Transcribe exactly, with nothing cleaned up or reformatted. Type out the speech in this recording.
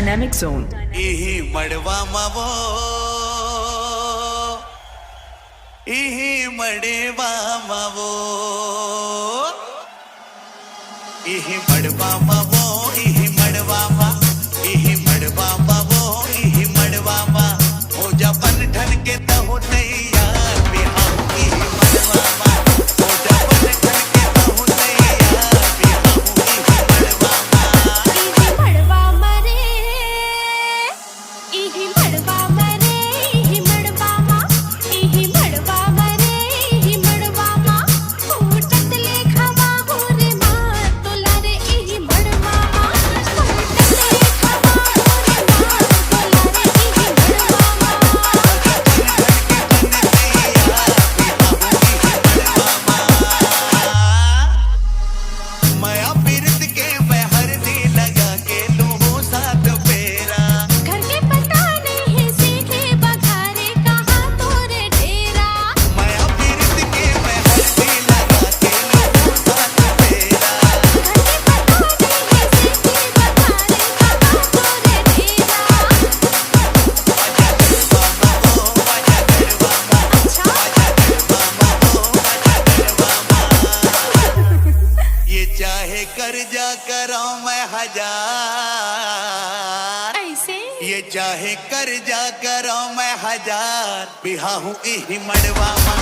Dynamic Zone. इही मड़वा म वो, इही मड़वा म वो, इही मड़वा म वो, इही मड़वा म, इही मड़वा म वो, इही मड़वा म। हो जा बन ठन के तहु तैयार, बिहाव इही मड़वा म। हो जा बन ठन के तहु तैयार, बिहाव इही मड़वा म। इही मड़वा म रे, इही मड़वा म रे, इही मड़वा म, इही मड़वा म रे, इही मड़वा म। फूटत ले खवा हो रे मार तोला रे, इही मड़वा म। फूटत ले खवा हो रे मार तोला रे, इही मड़वा म। मया पीरित के मैं हरदी लगा के लूहूं सात फेरा। घर के पता नहीं है सीखे बघारे कहाँ तोरे डेरा। मया पीरित के मैं हरदी लगा के लूहूं सात फेरा। घर के पता नहीं है सीखे बघारे कहाँ तोरे डेरा। अच्छा। ये चाहे कर्जा करो मैं हजार, ऐसे ये चाहे कर्जा करो मैं हजार, बिहाहू इही मड़वा मा।